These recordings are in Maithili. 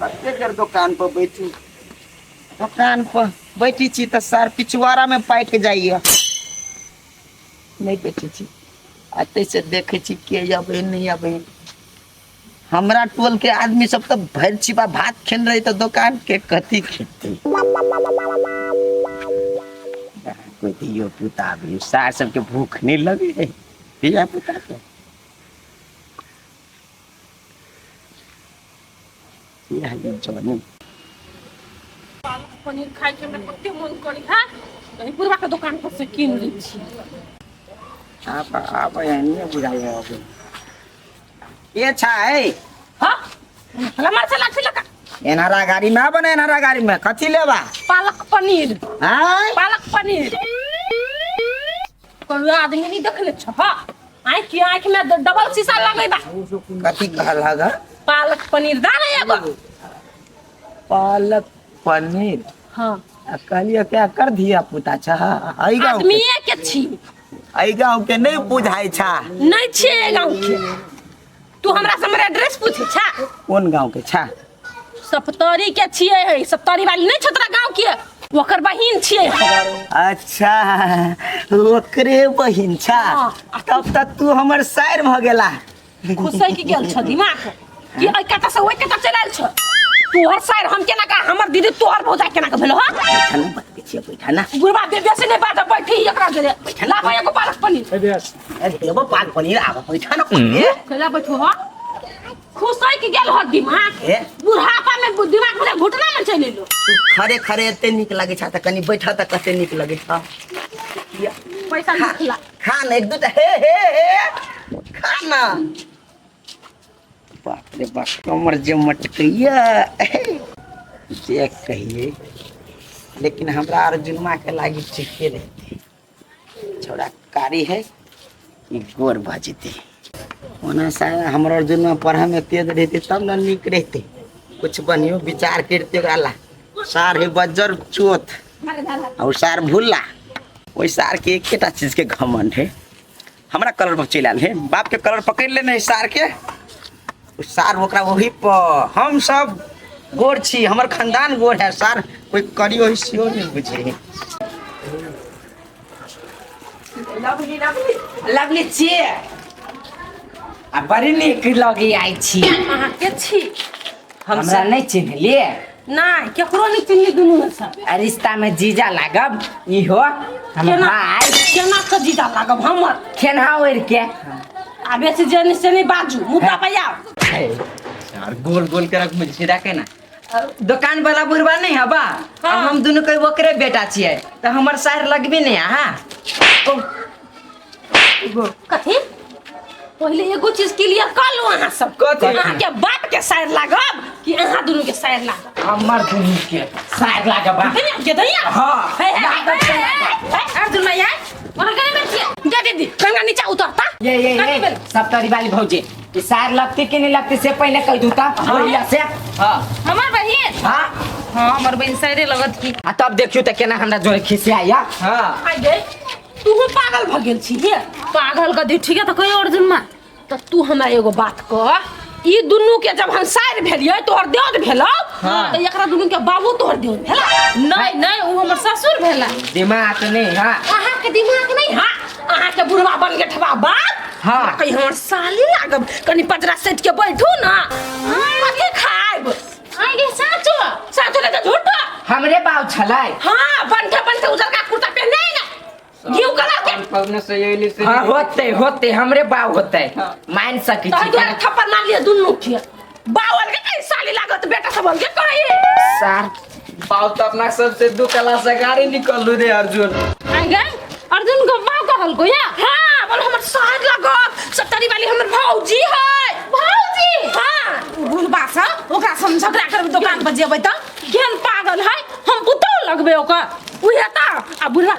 कते देर दोकान पर बैठू? दोकान पर बैठी छी तऽ सार पिछुआरा में पाटि जाइए। नहि बैठै छी, एतै से देखै छी के अबै नहि अबै। हमरा टोल के आदमी सब तऽ भरि छिपा भात खेने रही, तऽ दोकान के कथी खेतै? कोई धियो पुता भी सार सबके भूख नहीं लगे है धिया पुता के। इएह जनी पालक पनीर खाय के हमरा कते मन करी है, कहीं बुढ़वा के दुकान पर से कीन लै छी। आप आप एहने बुझाइ अब के छै? हाँ, हमार से लाठी लगा। एनहरा गाड़ी में आबो ने, एनहरा गाड़ी में कथी लेबा? पालक पनीर। आय? पालक पनीर। कोई आदमी नहीं देखले छ? हाँ, आँख की आँख में डबल शीशा लगेबा। कथी कहल हग? पालक पनीर दा ना एगो। पालक पनीर? हाँ। आ कहलिए क्या कर धिया पुता छ एहि गाँव के? आदमीए के छी। एहि गाँव के नहीं बुझाइ छा? नहीं छी एहि गाँव के। तू हमरा से हमर एड्रेस पूछे छा? कोन गाँव के छा? सप्तरी के छियै है, सप्तरी वाली नहीं छो तोरा गाँव के, ओकर बहिन छियै। अच्छा, ओकरे बहिन छा? हाँ। तब तक तू हमर सायर भ गेला। खुसै के गेल छ दिमाग कि एहि कता से ओहि कता चलि आयल छ? तोहर सायर हम केना का, हमर दीदी तोहर भौजाई केना के भेलो? हां, बैठा ना, बतबै छियै, बैठा ना। बुढ़बा बे बेसी नहीं बात, बैठी एकरा जरे लाबो एगो पालक पनीर। अरे देबो पालक पनीर, आब बैठा ना पहिले। कैला बैठो? हो खुसै के गेल हो दिमाग? ए? बुढ़ापा में दिमाग में घुटना में चलि एलो। तू खड़े खड़े एते नीक लगै छ तऽ कनि बैठ तऽ कते नीक लगै छ। पैसा लिखला। खा ना एक दूटा, हे हे हे, खा ना। बाप रे बाप, कमर जे मटकैया जे कहिए, लेकिन हमरा अर्जुनमा के लागी ठीके रहते। छोड़ा कारी है ई गोर भऽ जेतै। ओना शायद हमर अर्जुनमा पढ़े में तेज रहते तब ना नीक रहते, कुछ बढ़ियो विचार करते ओकरा ला। सार है बज्जर चोत और सार भुल्ला, ओहि सार के एकेटा चीज के घमंड है, हमरा कलर पर चलि आयल है, बाप के कलर पकड़ि लेने है सार के। ओ सार ओकरा ओही पर हम सब गोर छी, हमर खानदान गोर है, सार कोई करियो है सेहो नहीं बुझे है। लवली लवली लवली छियै आ बड़ी नीक लगे आइ छी। अहाँ के छी? हमरा नहि चिन्हलियै? नहि, केकरो नहि चिन्हली दुनू में से। आ रिश्ता में जीजा लागब इहो हमर। केना? भाई। केना के जीजा लागब हमर? खेनहा ओढ़ि के। आ बेसी जे से नहीं बाजू, मुद्दा पे आओ। यार गोल गोल के रख मुझे के ना। दोकान वाला बुढ़वा नहीं हबा? हाँ। हम दुनू के ओकरे बेटा छियै तऽ हमर सार लगबे नहीं अहाँ। कथी? पहिले एगो चीज क्लियर कर लो अहाँ सब। कथी? अहाँ के बाप के सायर लागब कि अहाँ दुनू के सायर लागब? हमर दुनू के सार लागब। दहिया के दहिया। हाँ। हे, हे, हे, हे, हे, अर्जुन भैया वहाँ गए बैठिए। जा दीदी, गंगा नीचा उतरता। ये ये कहीं ये बेल। सप्तरी वाली भौजी ई सार लगती कि नहीं लगती से पहले कह दू ता ओहिया से। हाँ। हमर बहिन? हाँ। हाँ, हमर बहिन सायरे लगत की। आ तब देखियो त केना हमरा जोरे खिसियाया। हाँ। आइ गे, तू पागल भ गेल छी हे? पागल कथी? ठीक है त कहियो अर्जुन माँ। त तू हमरा एगो बात कह, ई दुनू के जब हम सायर भेलियै तोहर देओर भेलौ? हाँ। त एकरा दुनू के बाबू तोहर देओर भेला? नहीं नहीं, उ हमर ससुर भेला। दिमाग नहीं। हाँ। अहाँ के दिमाग नहीं? हाँ, अहाँ के बुढ़वा बन के ठबा बाप। हाँ। कहीं हमर साली लागब, कनी पजरा सेट के बैठू ना। कथी खाइब? आइ गे साचो? साचो नहीं त झूठो। हमरे बाऊ छलै। हाँ, बनके बनके उजरका कुर्ता पहने ना, घिउ कलर के। पवने से ये से। हाँ, होते होते हमरे बाऊ होते, मान सकी तो छी। दुआरे थप्पड़ मार लिए दुनू के। बावल के कहीं साली लागत, बेटा सब के कही सार बाऊ तो अपना सबसे दू कला से गाड़ी निकलू रे अर्जुन। आइ गे अर्जुन के बाऊ कहल को या? हाँ, बोल हमर सार लागत, सत्तरी वाली हमर भौजी है। भौजी? हाँ। बुढ़बा से ओकरा से हम झगड़ा करबै दुकान पर जेबै त। केहन पागल है, हम पुतहु लगबै ओकर। उहे त आ बुढ़ा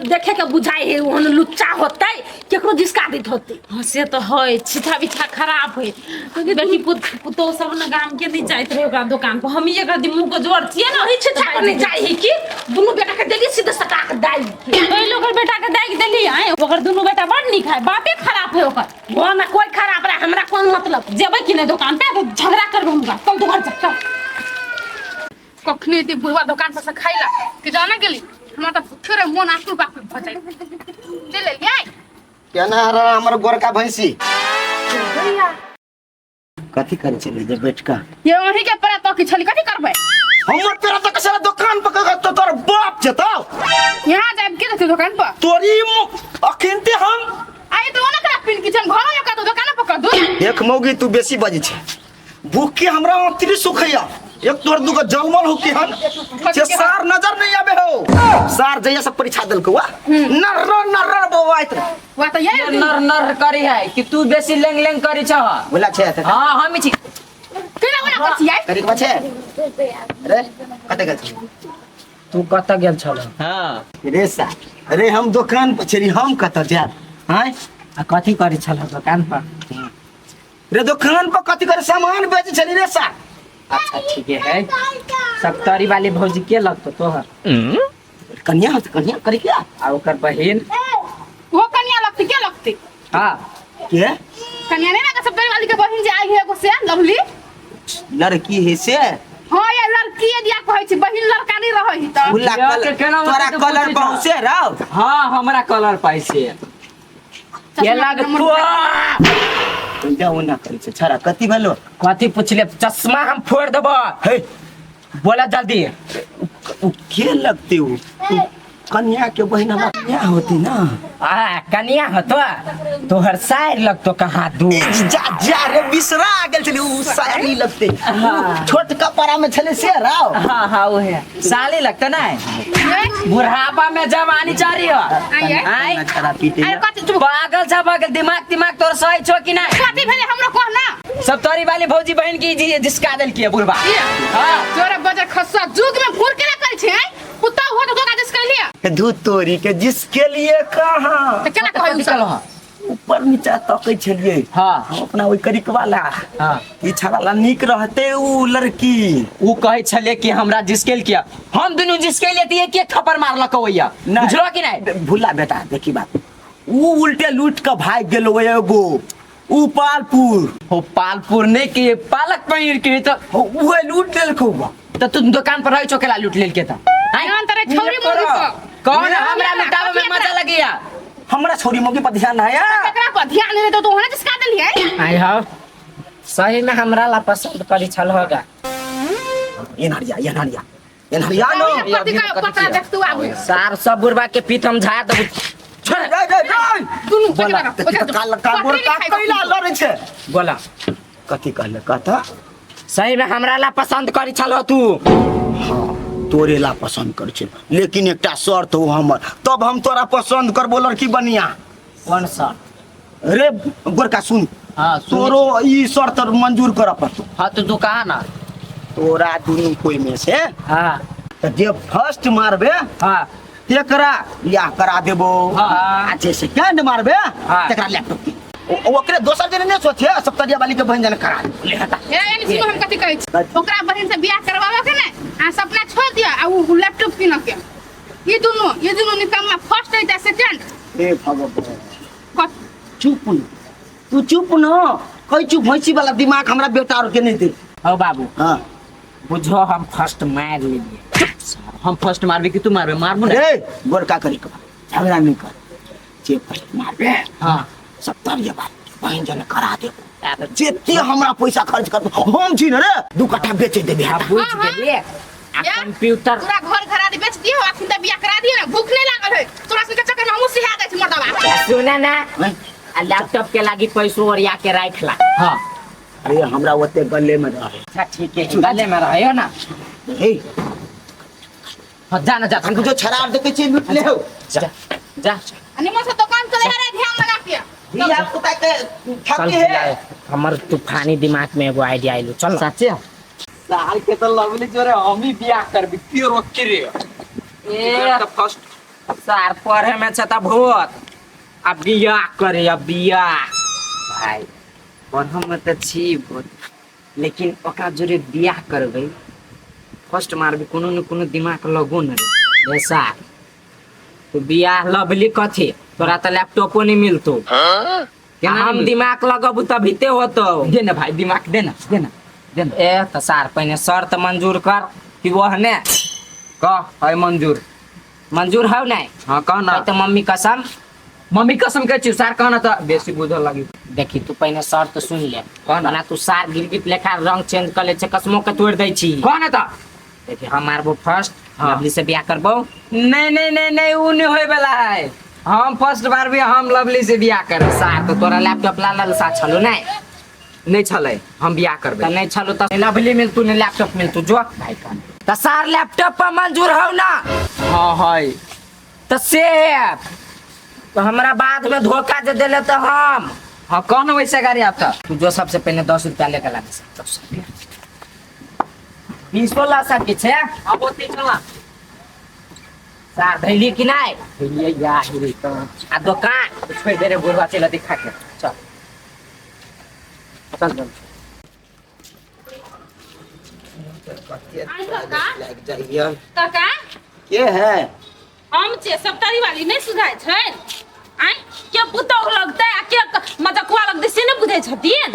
देखे के बुझाइ है ओहन लुच्चा होतै, केकरो जिसका दैत होतै। हाँ से तो है, छिथा बिछा खराब है। बेटी पुतहु सब ने गाम के नहीं जाइत रहे ओकरा दुकान पर, हम एक आदमी मुंह के जोर छियै ना। ओही छिथा पर नहीं जाइ है कि दुनू बेटा के देलियै सीधे सटा के दाइ। पहिले ओकर बेटा के दागि देली आय, ओकर दुनू बेटा बड़ नीक है, बापे खराब है ओकर। वो ना कोई खराब रहे, हमरा कोन मतलब। जेबै कि नहीं दुकान पे तो झगड़ा करबै हुनका। चल तू घर चल, चल। कखनी एते बुढ़वा दुकान पर से खाइला कि जाना गेली हमरा त भूखे रहे मन आकुल बाकुल भ जाई चल एलियै। केना रहा हमर गोरका भैंसी कथी करे छलै जे बैठ कऽ ये वही के परा तो की छली कथी करबै हमर तेरा तऽ कसाला दुकान पर कऽ तो तोर बाप जेतौ यहाँ जाब के रहते दुकान पर तोरी अखिनते हम आई तो ओना करा पिन किचन घर में का दुकान पर कर दू देख मौगी तू बेसी बजै छै भूख के हमरा अंतरी सुखैया एक तोर दुगो जलमल हो के हन से सार नजर नहीं आबे हो सार जइया सब परीक्षा देलको वा नर्र नर्र बौआइत रहे। वा त ये नर नर करी है कि तू बेसी लेंग लेंग करी छह। बोला छै तऽ हाँ हम छी केना ओना कर छियै करी के छै रे कते गेल छली? तू कत गेल छल? हाँ रे सार अरे हम दुकान पर छली हम कतऽ जायब आँय आ कथी करी छल दुकान पर? रे दुकान पर कथी करे सामान बेचै छली रे सार। अच्छा ठीक है सप्तरी वाली भौजी के लगतो तोहर? कन्या होत कन्या करी क्या आ ओकर बहिन वो कन्या लगती के लगती? हाँ के कन्या नहीं लगा सप्तरी वाली के बहिन जे आई है एगो से लवली लड़की है से। हाँ ये लड़की है दिया कहै छी बहिन लड़का नहीं रहै ही त भुला के कलर केना तोरा मतलब कलर पूछै छह? बहुसे राव। हाँ हमरा कलर पैसे के लगतो जाओ ना करी छै छड़ा कथी भेलो? कथी पूछले चश्मा हम फोड़ देबो। हे बोला जल्दी उ के लगते उ कन्या के बहिन हमरा कन्या होती ना। आ कन्या होतो तोहर साइर लगतो कहाँ दू जा जा रे बिसरा गेल छली उ साड़ी लगते छोट कपड़ा में छले से राव। हाँ हाँ वो है साली लगता ना बुढ़ापा में जवानी चढ़ी हो। आइए। आय छड़ा पीते अरे कथी चुप पागल छ पागल दिमाग दिमाग तोर सही छो कि ना? कथी भेले हमरो कह ना। सब तोरी वाली भौजी बहन की जिसका देल किया बुढ़बा। हाँ तोरा बजर खस्सा जुग में घूर के ना करै छै कुत्ता हो तो धोखा this कर लिया धू तोरी के जिसके लिए कहाँ त केना कहै उ सब? ऊपर नीचा तकै छलियै। हाँ। हम अपना ओहि करिक वाला हाँ। ई छड़ा ला नीक रहते उ लड़की। उ कहै छले कि हमरा जिसकेल किया हम दुनू जिसके लिए एक एक थप्पड़ मारलक ओइया बुझलो कि नहीं? भुला बेटा देखी बात उ उल्टे लूट के भाग गेलो एगो उ पालपुर। हो पालपुर नहीं के पालक पनीर के तो उहे लूट लेलको बा। तो तू दुकान पर रही चोकेला लूट लेल के था जान तरे छौरी मुर्गी पर कौन हमरा लुटावे में मजा लगैया? हमरा छोरी मौगी पर ध्यान है एकरा पर ध्यान नहीं तो तोहरा जिसका देलियै। आई हो सही में हमरा ला पसंद करी छल होगा। एनहरिया एनहरिया एनहरिया नो पति का पता देख तू आबू सार सब बुढ़बा के पीठ हम झाड़ देबू। छोड़ रे रे रे दुनू बोला। काल का गोरका कैला लड़ै छै बोला कथी कहले कहता सही में हमरा ला पसंद करी छल हो तू। हाँ तोरे ला पसंद कर छै लेकिन एकटा शर्त हो हमर तब हम तोरा पसंद करबो लड़की बनिया। कौन शर्त? रे गोरका सुन। हाँ तोरो ई शर्त मंजूर कर पड़तो। हाँ तो तू कहा ना तोरा दुनू कोई में से हाँ तो जे फर्स्ट मारबे हाँ तेकरा बियाह करा देबो। हाँ। आ जे सेकंड मारबे हाँ। तेकरा लैपटॉप के ओकरे दोसर जने नहीं सोचे सप्तरिया वाली के बहन जने करा दे। ले हटा। ए एनी सुनो हम कथी कहै छी ओकरा बहन से बियाह करवावे के ने आ सपना छोड़ दिया आ उ लैपटॉप किन के ई दुनू निकम्मा फर्स्ट है सेकंड। हे भगवान चुप न तू चुप न कई चुप भैंसी वाला दिमाग हमरा बेटा और के नहीं दे। हो बाबू हां बुझो हम फर्स्ट मार लेलिए। हम फर्स्ट मारबे कि तू मारबे? मारबो ना रे गोरका करी के झगड़ा नहीं कर जे फर्स्ट मारबे हां सप्तरिया वाली बहन जने करा दे जेते हमरा पैसा खर्च कर हम छी न रे दू कट्ठा बेच देबे। आ बुझ गेलिए आ कंप्यूटर पूरा घर घरारी बेच दियो अखन त बियाह करा दियो ना भूख नहीं लागल है तोरा सुन के चक्कर में हमहु सिहा जाइ छी मर्दबा। सुना ना आ लैपटॉप के लागी पैसो ओरिया के राख ला। हां अरे हमरा ओते गले में रहे। अच्छा ठीक है गले में रहे हो ना। ए हां जा ना जा हम जो छरार देखे छी लूट ले हो जा जा निमन से दुकान चले रे ध्यान लगा के बियाह पुता के चल ठकी है। हमर तूफानी दिमाग में एगो आइडिया आइलो चल सच्चे साल के तो लवली जोरे हम ही बियाह करबी क्यों रोक के रे ए तो फर्स्ट सार पढ़े में छता भूत अब बियाह करे अब बियाह। भाई पढ़े में त छी भूत लेकिन ओकरा जोरे बियाह करबै फर्स्ट मारबी कोनो न कोनो दिमाग लगो न रे। सार तो बियाह लवली कथी तोरा त लैपटॉपो नहीं मिलतो। हम दिमाग लगबू तभी ते होतो। दे ना भाई दिमाग दे ना दे ना दे ना। ए त सार पहिने शर्त मंजूर कर। कि ओहने कह है मंजूर। मंजूर हौ नहीं? हाँ कह ना। तो मम्मी कसम। मम्मी कसम कहै छी सार, कह ना तऽ बेसी बुझल लागी। देखी तू पहिने शर्त सुन ले। कह ना। ओना तू सार गिरगिट लेखा रंग चेंज कर ले छै, कसमो के तोड़ दै छी। कह ना तऽ। देखी हम मारबो फर्स्ट। हाँ। लवली से बियाह करबो। नहीं नहीं नहीं नहीं, उ नहीं होय वाला है। हम फर्स्ट बार भी हम लवली से बियाह करबै। सार तो तोरा लैपटॉप ला ललसा छलो नहीं? नहीं छलै, हम बियाह करबै। त नहीं छलो त लवली मिलतू ने लैपटॉप मिलतू, जो भाई का त सार लैपटॉप पर मंजूर हौ ना? हाँ है। त से तो हमरा बाद में धोखा दे देले त हम। हाँ कौन वैसे गाड़ी आता? तू जो सबसे पहले 10 रुपया लेकर ला दे, 10 रुपया 20 ला सके छे। अब ओते चला। सार धैली कि नहीं? धैलिए या हिरे तो। आ दुकान छोड़ दे रे बुढ़वा चला दिखा के। चल चल चल। लाग जाइए। काका के है? हम छियै सप्तारी वाली, नहीं सुझाय छै आय के पुतोह लगतै आ के मजकुआ लगतै से नहि बुझै छथिन।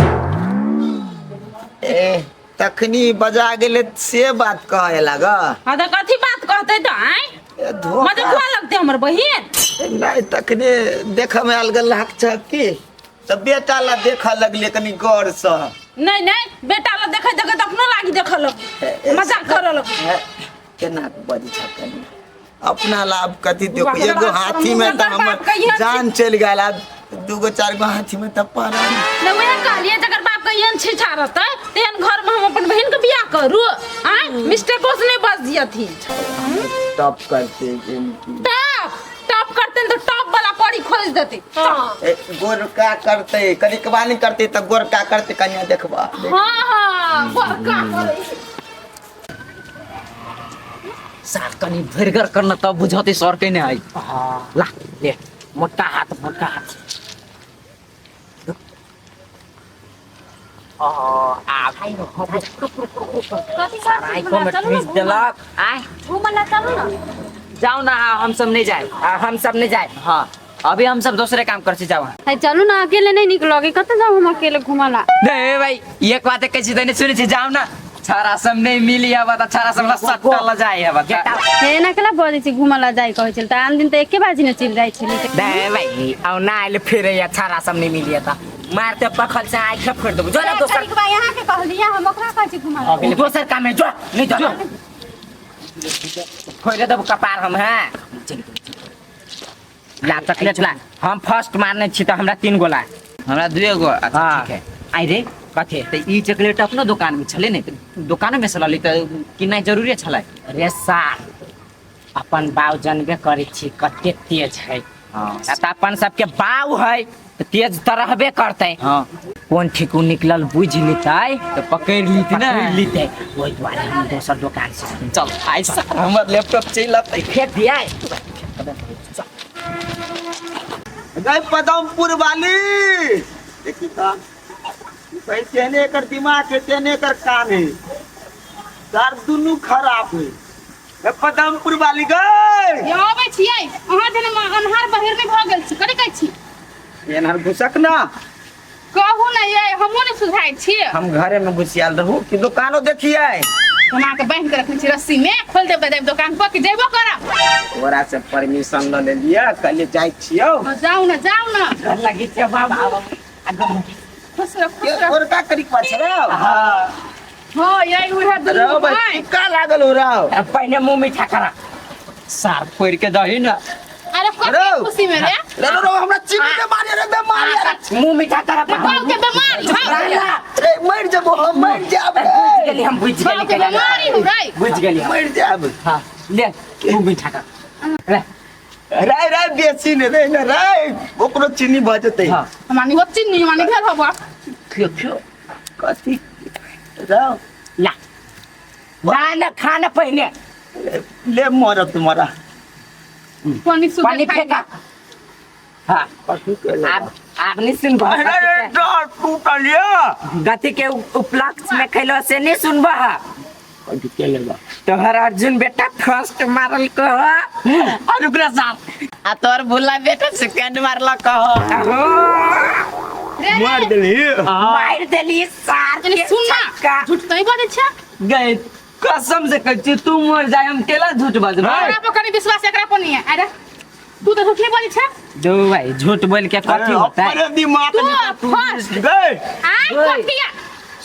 ए तखनी बजा गेले से बात कहे लाग। हाँ तऽ कथी बात कहतै तऽ आय ए, धोखा मजकुआ लगतै हमर बहिन। नहीं तखने देख में अलग लाग छ की तऽ बेटा ला देख लगले कनी गौर से। नहीं नहीं बेटा ला देखै देखै तऽ अपनो लागी देखऽ लग मजाक करऽ लग। केना बजै छ कनी अपना लाभ कथी देखो, वाह, एगो वाह, हाथी में तऽ बाप हमर कहिया छी? जान चलि गेल, आब दूगो चारि गो हाथी में तऽ पड़ल। नहि वएह कहलियै जकर बाप के एहन छिछा रहतै तेहन घर में हम अपन बहिन के बियाह करू आय मिस्टेको से नहीं बच जियथिन। टॉप करते जिनकी। टॉप टॉप करते तो टॉप वाला पड़ी खोज देते। ए, गोरका करते कनिकबा नहीं करते तऽ गोरका करते कनिया देखबा। हाँ हाँ गोरका करै। सार कनी भरिगर करना तब बुझते सर के नहीं आई। हाँ ला ले मोटा हाथ मोटा हाथ। आ भाई आँखों में ठूस देलक। आय घूमला चलू ना। जाओ ना, हम सब नहीं जाए। हम सब नहीं जाए। हाँ अभी हम सब दूसरे काम कर जाओ। है चलू ना, अकेले नहीं निकलोगे कत जाओ हम अकेले घुमला। नहीं भाई एक बात कहै छी सुनै छी, जाओ ना छारा सब नहीं मिली है बता, छारा सब सट्टा ल जाए है बता। हे ना केला बजै छी घुमला जाय कहै छल त आन दिन त एके बाजी ने चलि जाइ छली। नहीं भाई औ ना आइल फिर या छारा सब नहीं मिली त मारते पखल से आँख फोड़ देबो। जो ना दोसर भाई अहाँ के कहलियै हम ओकरा कहै छी घुमला। दोसर काम है जो नहीं जो फोड़ देबो कपार हम। हां ला चॉकलेट ला, हम फर्स्ट मारने छी त हमरा 3 गो ला। हमरा 2 गो। अच्छा ठीक है। आई रे कथी त ई चॉकलेट अपनो दुकान में छले ने, दुकान में से लली त किनाइ जरूरी छलै। रे सार अपन बाउ जनबे करै छी कते तेज है। हां त अपन सबके बाउ है त तेज त रहबे करतै। हां कोन ठिकू निकलल बुझ लेतै त पकड़ लीते ना, पकड़ लेतै। ओहि दुआरे हम दोसर दुकान से चल आई सार हमर लैपटॉप चलि अतै। फेंक दिया। गई पदमपुर वाली देखी त भाई तेने एकर दिमाग है तेने एकर कान है, सार दुनू खराब है। पदमपुर वाली गई यो अबै छियै अहाँ जेना अन्हार बहिर नहि भऽ गेल छी करी कहै छी एनहर घुसक ना। कहू ना ये हमहूँ नहि सुझाइ छी। हम घरे में घुसियाल रहू कि दुकानो देखिए। हम अहाँके बान्हि के रखने छी रस्सी में, खोल देबै देब दुकान पर कि जेबो करब। ओकरा से परमिशन ल लेलियै, कहलियै जाइ छियौ। जाउ ना जाउ ना। घर लगी छै बाबू। खुश रह खुश रह। गोरका करी पाछ रे। हां हां यही उहे दुनू भाई का लागल हो राव। पहिने मुंह मीठा करा सार फोड़ के दही ना। अरे कथी खुशी में रे? रे रे हमरा चीनी के मारे रे बेमारी रे। मुंह मीठा करा बाप के बेमारी रे, मर जबो हम, मर जाब रे। बुझ गेली हम, बुझ गेली के बेमारी हो रे, बुझ गेली मर जाब। हां ले मुंह मीठा कर रे रे रे बेसी ने रे ने रे ओकरो चीनी भ जतै। हां मानी हो चीनी मानी भेल होबा। खियो खियो कथी राव ला ला ना खाना पहिने ले मरब तुम्हारा पानी सुबह पानी फेंका। हां आप आप नहीं सुनबा। अरे डर टूटल या गति के उपलक्ष्य में खैलो से नहीं सुनबा। कथी के लेबा तोहर अर्जुन बेटा फर्स्ट मारल कह और ओकरा साथ आ तोर भुला बेटा सेकंड मारल कह। मार देली मार देली सार के। सुन ना झूठ नहीं बजै छै गए कसम से कहै छी तू मर जाय हम केला झूठ बजबै। हमरा पर कनी विश्वास एकरा पर नहीं है। अरे तू तो झूठ नहीं बोली छे। जो भाई झूठ बोल के कथी होता है? अपने दिमाग तू में तू फर्स्ट। गए। आय ओए। कथिया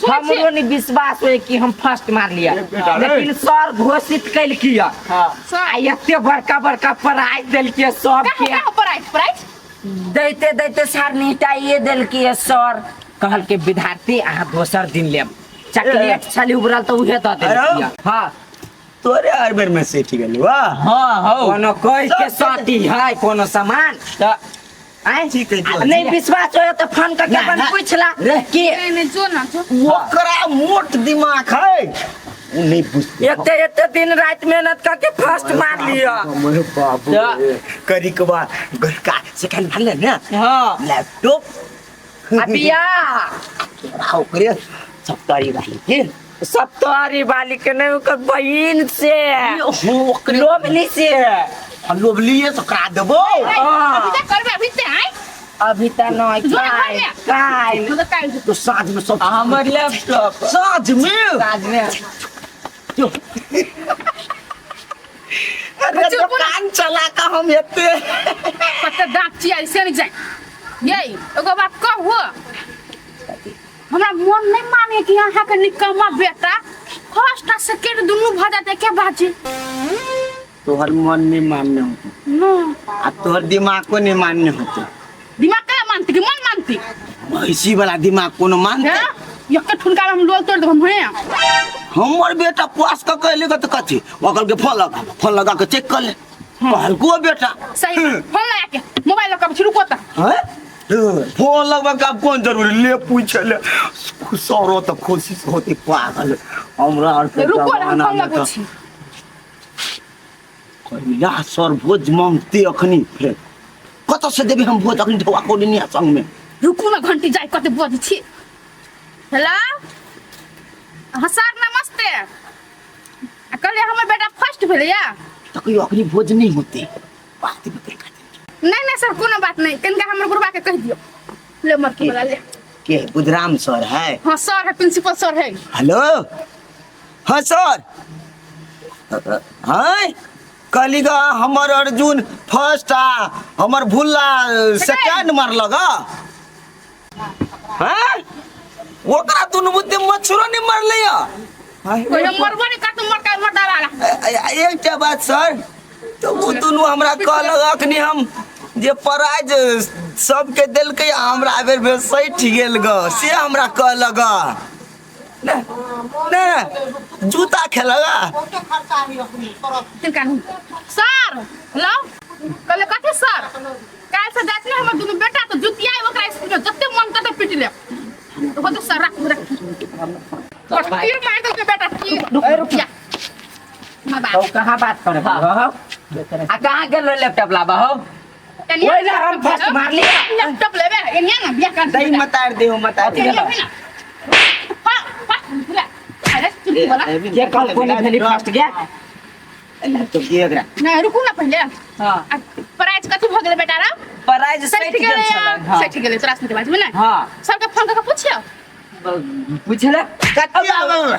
सुनै हमरो छी नहीं विश्वास होय कि हम फर्स्ट मार लिया, बेटा रे। लेकिन सर घोषित कैलकिया हाँ। सर आ एते बड़का बड़का प्राइज देलकिया सबके। का हो प्राइज प्राइज दैते दैते सर निटाइए देलकिया। सर कहल के विद्यार्थी अहाँ दोसर दिन लेब, चॉकलेट छली उबरल तऽ उहे दऽ देलकिया। हाँ तोरे हर बेर में सेठी गेलू वाह। हाँ हौ। कोनो कह के सती है कोनो सामान तऽ आँय? ठीक है, जो। आ नहीं विश्वास हो तो फोन करके ना, अपन ना। पूछला रे। कि नहीं नहीं जो ना जो। ओकरा मोट दिमाग है, उ नहीं बुझते। एते एते दिन रात मेहनत करके फर्स्ट मार लिया। मोर बाबू तऽ- करी के बाद गलका सेकंड मारले ना। हाँ। लैपटॉप आ बियाह ओकरे सप्ताही वाली के सप्तारी वाली के नहीं, ओकर बहिन से ओकरे लोभनी से। लोभलिए तो करा देबो। अभी तक करबे अभी ते आय अभी त नहीं। जो ना काल घर में। काल मतलब काल तो साँझ में सब हमर लैपटॉप साँझ में साँझ में। अरे दुकान चला का हम एते पत्ता दांत चिया से नहीं जाए। ये एगो बात कहू, हमरा मन नहीं माने कि अहाँ के निकम्मा बेटा फर्स्ट आ सेकंड दुनू भ जाते के बाजी। तोहर मन नहीं मान्य होते न आ तोहर दिमाग को नहीं मान्य होते। दिमाग केना मानती कि मन मानती? भैंसी वाला दिमाग कोनो मानते? हैं एक ठुनका में हम लोल तोड़ देब हम। हैं हमर बेटा पास क के लेगा तो कथी ओकर के फोन लगा, फोन लगा के चेक कर ले कहलको बेटा। सही बात। फोन लगा के मोबाइल लगा के रुको त। हैं फोन लगवा के अब कौन जरूरी ले पूछ ले सरो तो कोशिश होती पागल हमरा और के रुको ना, हम जमाना फोन में लगो तो छी। कहिया सर भोज मांगते अखनी, फेर कतऽ से देबै हम भोज अखनी ढौआ कौड़ी नहीं संग में। रुकू ना घंटी जाय कते बज छी। हेलो हाँ सर नमस्ते। आ कहलियै हमर बेटा फर्स्ट भेलैया। तो कहियो अखनी भोज नहीं होते बात में कर नहीं नहीं सर कोनो बात नहीं, कनिका हमर गुरुबा के कह दियो ले मर के बोला ले। के बुधराम सर है? हाँ सर है, प्रिंसिपल सर है। हेलो हाँ सर हाँ कहली गा हमर अर्जुन फर्स्ट आ हमर भुल्ला सेकंड मारलक। हाँ ओकरा दुनू बुद्धि मच्छरो नहीं मरले। कोई मरबो नहीं करत, मर के मर डाला। एकटा बात सर, तो ओ दुनू हमरा कहलक अखनी हम जे प्राइज सबके देलकै हमरा बेर बेर सठि गेल ग से हमरा कहलक। ने ने जूता खेलक। तिनका नहीं सर हेलो कहले कथी सर काल्हि से जात ने हमर दुनू बेटा तो जुतिया ओकरा स्कूल में जते मन तते पीट ले। तो तो सर राख राख तीर मार देलकै बेटा तीर। रुक जा तो कहाँ बात करे हो आ कहाँ गेलो लैपटॉप लाबा हो? ओए ना हम फर्स्ट मार लिया। लैपटॉप लेबे एनिया ना बियाह कर दही मतार दे मतार दे। एनिया भी ना फर्स्ट अरे चुप बोला के कल कोनी भेली फर्स्ट गया लैपटॉप दिए एकरा। नहीं रुकू ना पहले। हाँ। प्राइज कथी भ गेलै बेटा रा? प्राइज सठि सठि गेल गेलै छलै। हाँ। सठि गेलै तोरा सुनते बाजबै ने। हाँ। सर के फोन करके पूछियो। पूछला कथी आबै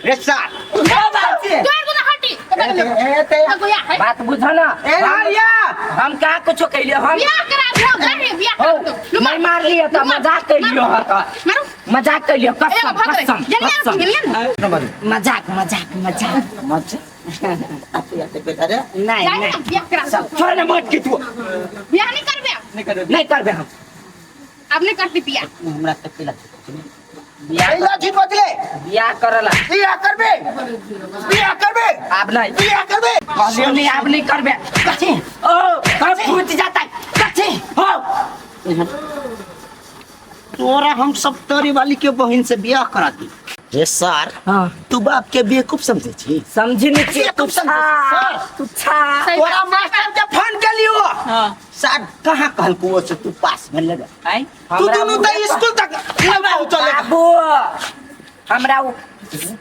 रे सर तोर गुना हटी कतऽ गेलै? बात बुझ ना ए हरिया हम कहाँ कुछो कैलियो हम बियाह करा दो नहीं बियाह हो करा दो। मैं मार लियो त मजाक कैलियो ह त मारू मजाक कैलियो ए कसम भाग रे कसम जनिया कसम जनिया मजाक मजाक मजाक मत आते आते बेटा रे। नहीं जाए ना नहीं बियाह करा दो। छोड़ ना मत की तू बियाह नहीं करबे नहीं करबे हम अब नहीं करती बियाह। हमरा तक के बियाह कैला झूठ बजले? बियाह करला बियाह करबे बियाह करबे अब नहीं बियाह करबे कहलियो नहीं अब नहीं करबे कथी ओ कब फूट जाता कथी हो तोरा हम सब तोरी वाली के बहिन से बियाह करा दी रे सर। हाँ तू बाप के बेवकूफ समझे छी? समझी नहीं छी बेवकूफ समझे छी, सर। तू छा सही तोरा बात, सही मास्टर के फोन के लियो। हाँ। सर कहाँ कहलको से तू पास भेल रे? आइ तू दुनू त स्कूल तक नहीं पहुंचल। बाबू हमरा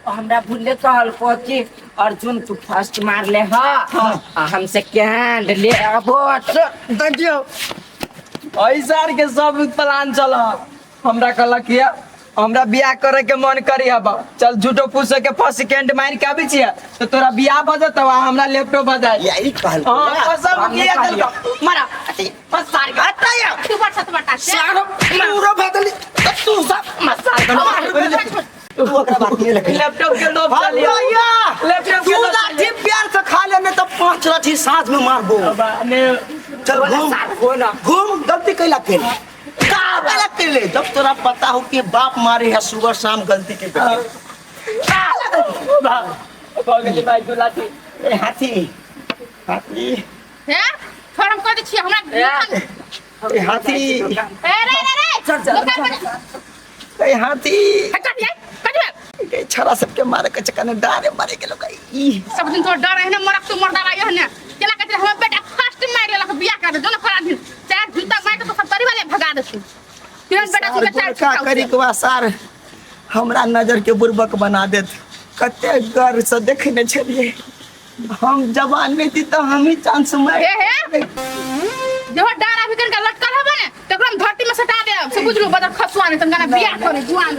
हमरा भूले कहलको कि अर्जुन तू फर्स्ट मार ले ह आ हम सेकंड ले अबो। देखियो ऐसा के सब प्लान चल। हमरा कहलक किया हमरा बियाह करे के मन करी हब चल झूठो फूसो के फर्स्ट सेकेंड मार के आबी छियै तो तोरा बियाह भ जतौ आ हमरा लैपटॉप भ जाय। यही कहल। हां कसम हम किया नहीं देलकौ मारा बस सार के हटाया तू बड़ सत बटा से सारो पूरा बदली तो तू सब मसार के तू ओकरा बात नहीं लगे। लैपटॉप के लोभ चलिए। भैया लैपटॉप के तू लोभ लाठी प्यार से खा ले नहीं तो 5 लाठी साँझ में मारबो। ने चल घूम घूम घूम। गलती कैला केले का कैला केले जब तोरा पता हो कि बाप मारे है सुबह शाम गलती के भगली भाई दू लाठी। ए हाथी हाथी हे छोड़ हम कह दै छियै हमरा ए हाथी ए रे रे रे चल, चल, दोकान पर ए हाथी हट जा कट जा। ए छड़ा सबके मारे के चक्कर में डारे मारे के लोग ई सब दिन तो डर है ना मरक तो मरदा रही है ना केना कहते हमर बेटा फर्स्ट मार लेलक बियाह कर दे जो ना फरा दिन चार जूता मार के तो सब तरी वाले भगा दे तू तुरंत बेटा सार तू चार का करी के बा सार हमरा नजर के बुर्बक बना देत। कते गर्व से देखने छलिए हम जवान नहीं थी तो हम ही चांस मार। हे हे जो डर अभी कन का लटकल हबे ने तकरा हम धरती में सटा देब से बुझलू बदर खसुआ ने तनका ना बियाह करे जुआन।